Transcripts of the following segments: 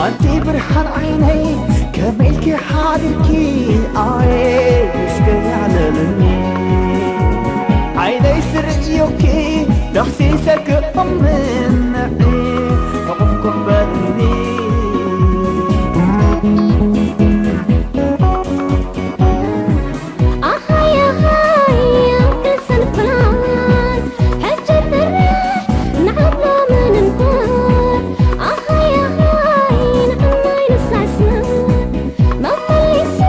ኣንቲ ብርሃን ዓይነይ ከመይ ኢልኪ ሓዲርኪ ኣየ እስከ ያዕለልኒ ዓይነይ ስርዮኪ ዳሕሲሰ ክእምንዒ ሕቑፍኩም በልኒ ኣሃይ ኣሃይ ኣንክሰን ፍላን ሕጂ ጥራሕ ንዓብ ሎምን እምበር ኣሃይ ኣሃይ ንዓናይ ንሳስን መመሊሱ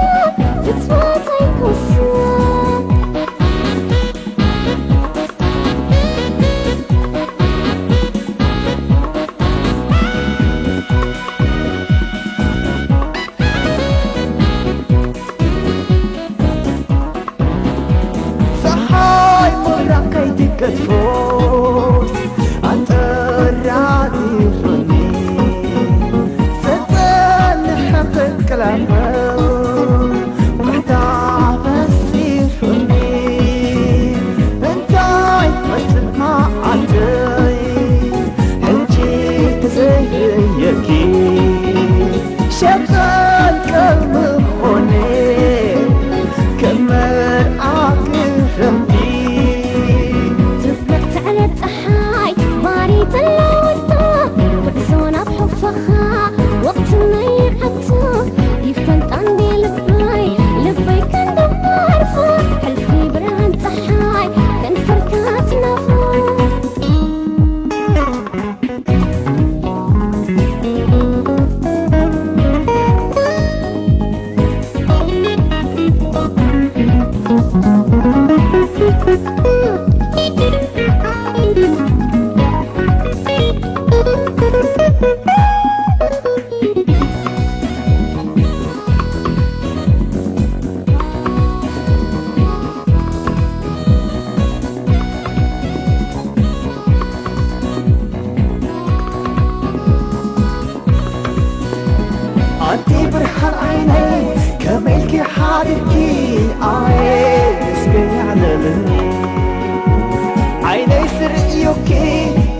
ፍትወት ኣይኮስን ፀሓይ ምብራቕ ከይትገድፎስ ኣንጠራጢሩኒ ዘፀንሐ ፍቅላመ ብሕታ በሲሑኒ እንታይ መስል መዓልተይ ሕጂ ተዘይርእየኪ ሸቐል ቀልቢ ኾነ ከም መርዓ ክረምቲ ትብርዕ ትዕለብ ፀሓይ ባሪ ተለወጥቶ ጉዕዞ ናብ ሕፈኻ ወቕቲ መይዓቶ ይፈልጣ እንዴ ልበይ ልበይ ከንደማርፎ ሕልፊ ብርሃን ፀሓይ ከንፈርካ ትናፍቆ ኣንቲ ብርሃን ዓይነይ ከመይ ኢልኪ ሓዲርኪ ኣየ እስከ ያዕለልኒ ዓይነይ ስርእዮኪ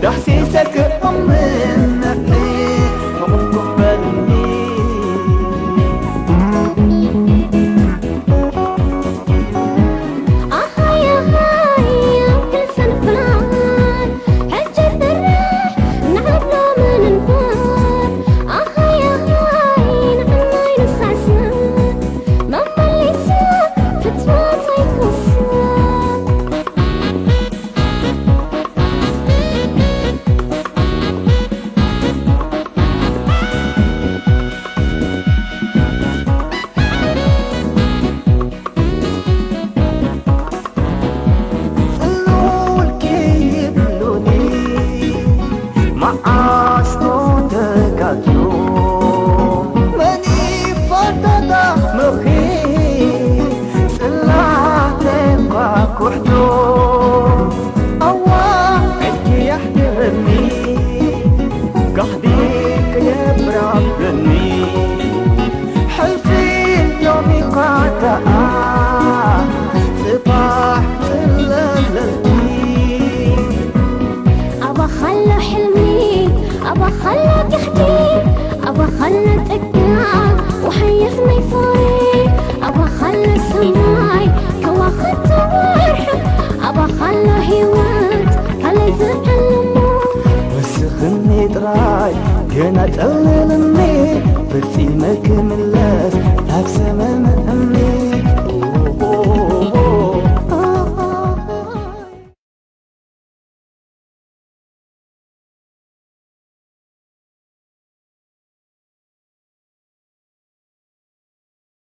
ዳሕሲሰ ክእምንዒ ሕቑፍኩም በልኒ ኣሃይ ኣሃይ ኣንክልሰን ፍላን ሕጂ ጥራሕ ንዓብ ሎምን እምበር ኣሃይ ኣሃይ ንዓናይ ንሳስን መመሊሱ ፍትወት ኣይኮስን ጽሉል ከይብሉኒ መዓስ ኮ ተጋግዩ መን ይፈልጦ ዳእምኺ ጽላተ ኳኩሕቱ ኣዋዕድኪ የሕድረኒ ጋህዲ ክነብር ኣብለኒ ሕልፊ ሎሚ እኳ ደኣ ጽባሕ ጽለለልኪ ኣባኻሎ ሕልሚ ኣባኻሎ ጋህዲ ኣባኻሎ ጸጋ ወሓየት ናይ ፍቕሪ ኣባኻሎ ሰማይ ከዋኽብቲ ወርሒ ኣባኻሎ ህይወት ካልእ ዝዕልሞ ወስኽኒ ጥራይ ገና